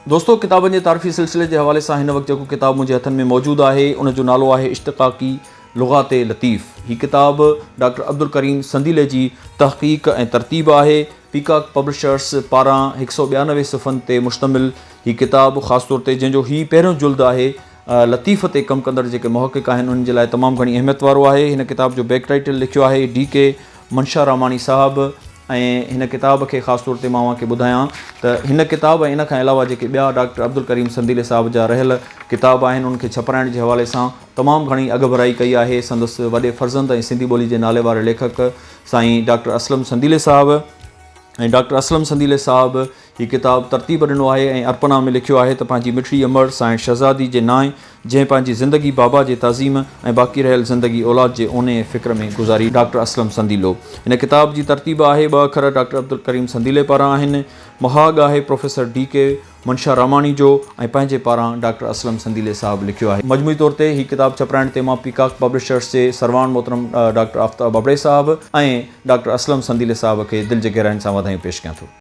دوستو ڪتابن جي تعارفي سلسلي جي حوالي سان هن وقت جيڪو ڪتاب منهنجي هٿن ۾ موجود آهي ان جو نالو آهي اشتقاقي لغات لطيف. هي ڪتاب ڊاڪٽر عبدالڪريم سنديلي جي تحقيق ۽ ترتيب آهي. پيڪاڪ پبلشرس پاران هڪ سئو 92 صفحن تي مشتمل هي ڪتاب خاص طور تي جنهن جو هي پهريون جلد آهي لطيف تي ڪم ڪندڙ جيڪي محقق آهن انهن جي لاء تمام گهڻي اهميت وارو آهي. هن ڪتاب جو بيڪ ٽائيٽل لکيو آهي ڊي ڪي منشا راماڻي صاحب. ۽ هن ڪتاب کي خاص طور تي مان اوهان کي ٻڌايان ته هن ڪتاب ۽ ان کان علاوه جيڪي ٻيا ڊاڪٽر عبدالڪريم سنديلي صاحب جا رهيل ڪتاب آهن انهن کي ڇپرائڻ جي حوالي سان تمام گهڻي اڳڀرائي ڪئي آهي سندس وڏي فرزند ۽ سنڌي ٻولي جي نالي واري ليکڪ سائين ڊاڪٽر اسلم سنديلي صاحب ۽ ڊاڪٽر اسلم سنديلي صاحب هي ڪتاب ترتيب ڏنو آهي ۽ ارپنا ۾ لکيو آهي ته پنهنجي مٺڙي امڙ سانئڻ شهزادي جي نانء جنهن پنهنجي زندگي بابا جي تعظيم ۽ باقي رهيل زندگي اولاد جي اوني ۽ فڪر ۾ گذاري ڊاڪٽر اسلم سنديلو هن ڪتاب جي ترتيب آهي ٻه اکر ڊاڪٽر عبدالڪريم سنديلي پاران آهن مهاڳ آهي پروفيسر ڊي ڪي منشا راماڻي جو ۽ پنهنجي پاران ڊاڪٽر اسلم سنديلي صاحب لکيو آهي. مجموعي طور تي هي ڪتاب ڇپرائڻ تي مان پيڪاڪ پبلشرس جي سرواڻ محترم ڊاڪٽر آفتاب ابڙي صاحب ۽ ڊاڪٽر اسلم سنديلي صاحب کي دل جي گهراين سان واڌايون پيش ڪيان ٿو.